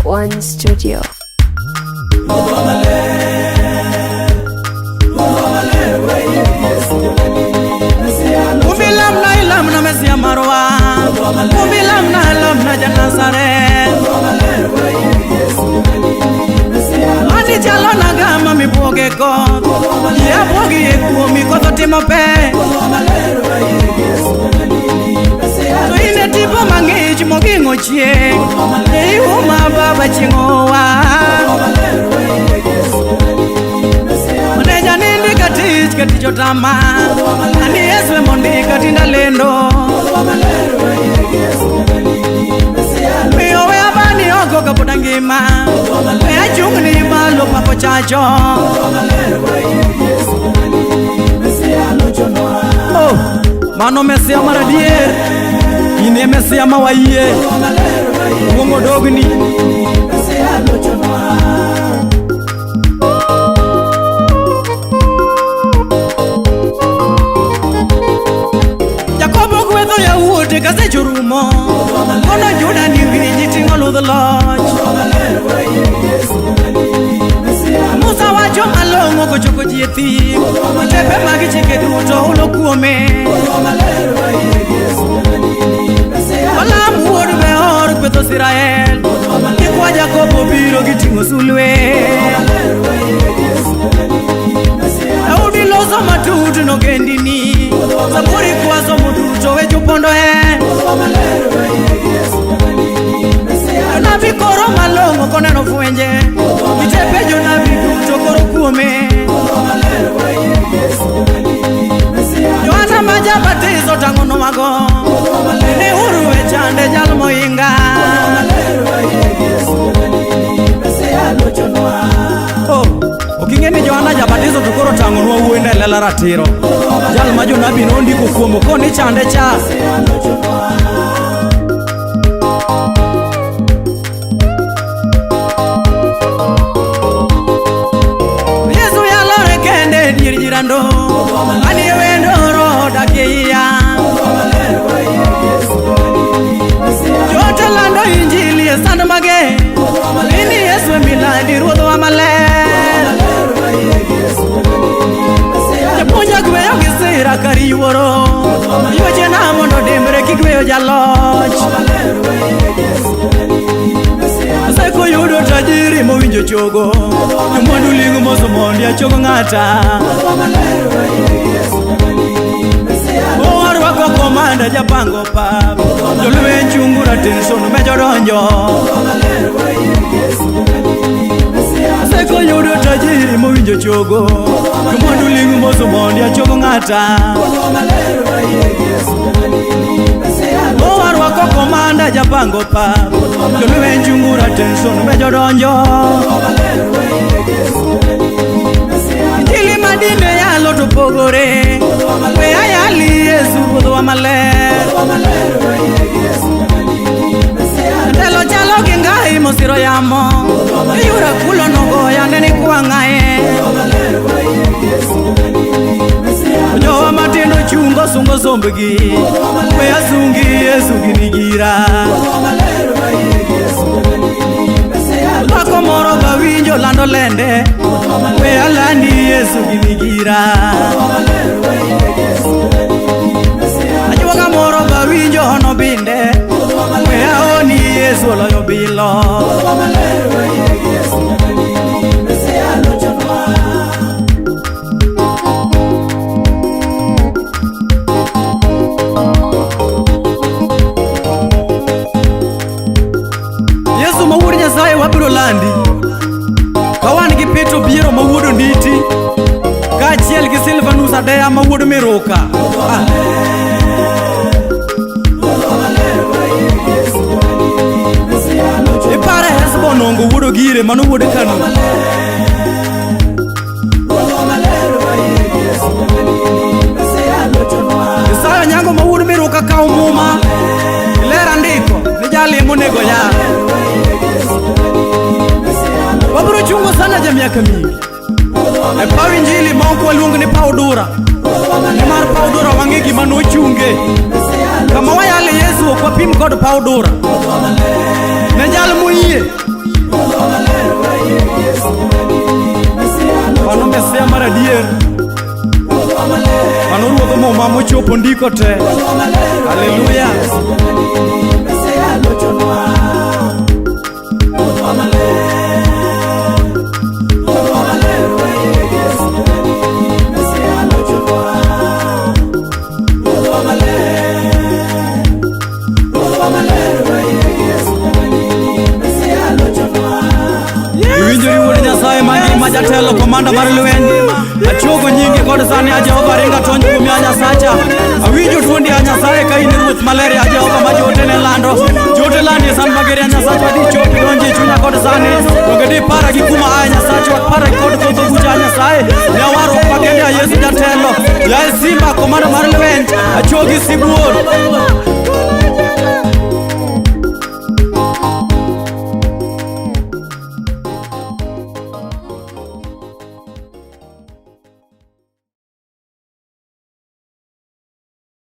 One Studio. Kumbi lamna ilamna Mesia marwa. Kumbi lamna lamna ja Nazareth. Ani chalo naga ma mibuoge koth. Yabuogi e kuomi koth otimo pe. To in e tipo mang'ich moging'o chieng'. Iuma baba chieng' owa. Oneja nindi ka tich ka tich otama. Ani Yesu emondika tinda lendo. Miyo we abani oko kapod angima. We achung' ni malo pako chacho. Oh, mano Mesia mar adier. In e Mesia ma wayie. Kuong' odogni. Jakobo gwedho yawuote kasecho rumo. Kono Juda ni winji ting'o ludh loch. Musa wacho malong'o kochoko ji e thim. Tepe mag chike duto hulo kuome. Balaam wuod Beor kwedho Israel. Nyikwa Jakobo biro giting'o sulwe. Daudi loso matut nogendini. Zaburi kwaso moduto wecho pondo e. Jonabi koro malong'o koneno fwenje. Kitepe jonabi duto koro kuome. Yohana ma Jabatiso tang'onwago. Neuru e chande jal moinga. Oh, ok ing'e ni Johana Jabatiso to koro tang'onwa wuoyi e lela ratiro. Jal ma jonabi nondiko kuome koni chande cha. Yesu yalore kende e dier jirando. Ani wendo roho dak e iya. Joote lando injili e sand mage. Ini Yesu e miladi ruodhwa maler. Japuonj agweyo gi sira kar yuoro. Ywechena mondo odimbre kigweyo jaloch. Aseko yudo tajiri mowinjo chogo. Jomwandu ling' mos mondi achogo ng'ata. Owarwako komanda japango pap. Jolweny chungo ratenson mejo donjo. Aseko yudo tajiri mowinjo chogo. Jomwandu ling' mos mondi achogo ng'ata. Owarwako komanda japango pap. Jolweny chungo ratenson mejo donjo. Injili madine yalo to pogore. We ayali Yesu ruodhwa maler. Telo chalo gi ngai mosiro yamo. Iyura kulo nogoya ne ni kwang'aye. Jowa matindo chungo sungo sombgi. We asungi Yesu gini gira. Dhako moro bawinjo lando lende. We alandi Yesu gini gira. Ajuoga moro bawinjo hono binde. We aoni Yesu oloyo bilo. Yesu ma wuod Nyasaye wabiro landi. Ka wan gi Petro Biero ma wuod Onditi, kaachiel gi Silvanus Adeya ma wuod Miruka. Ah. Ipare Hesbon Ongo wuod Ogire mano wuod Kano. Isaya Nyango ma wuod Miruka kaw muma. Ler andiko ni jali monego ya. Wabiro chungo sana ja miaka mingi. E paw injili ma ok waluong ni paw dura. Nimar paw dura wang'e gima nochunge. Kama wayale Yesu ok ok wapim kod paw dura. Ne jal moyie. Mano Mesia mar adier. Mano ruodh muma mochopo ndiko te. Haleluya. Iwinjo ni wuod Nyasaye mangima jatelo komanda mar lweny. Achuogo nyingi kod sani a Jehova ringa tony kuomi a Nyasacha. Awinjo duondi a Nyasaye ka in e Ruoth maler ya Jehova ma joote ne lando. Joote landi e san mager ya Nyasachwa di chopi donji e chunya kod sani. Donge di para gi kuma a Nyasachwa para gi kod kotho bucha a Nyasaye. Ne warruok makende a Yesu jatelo. Yaye Simba komanda mar lweny. Achuogi sibuor.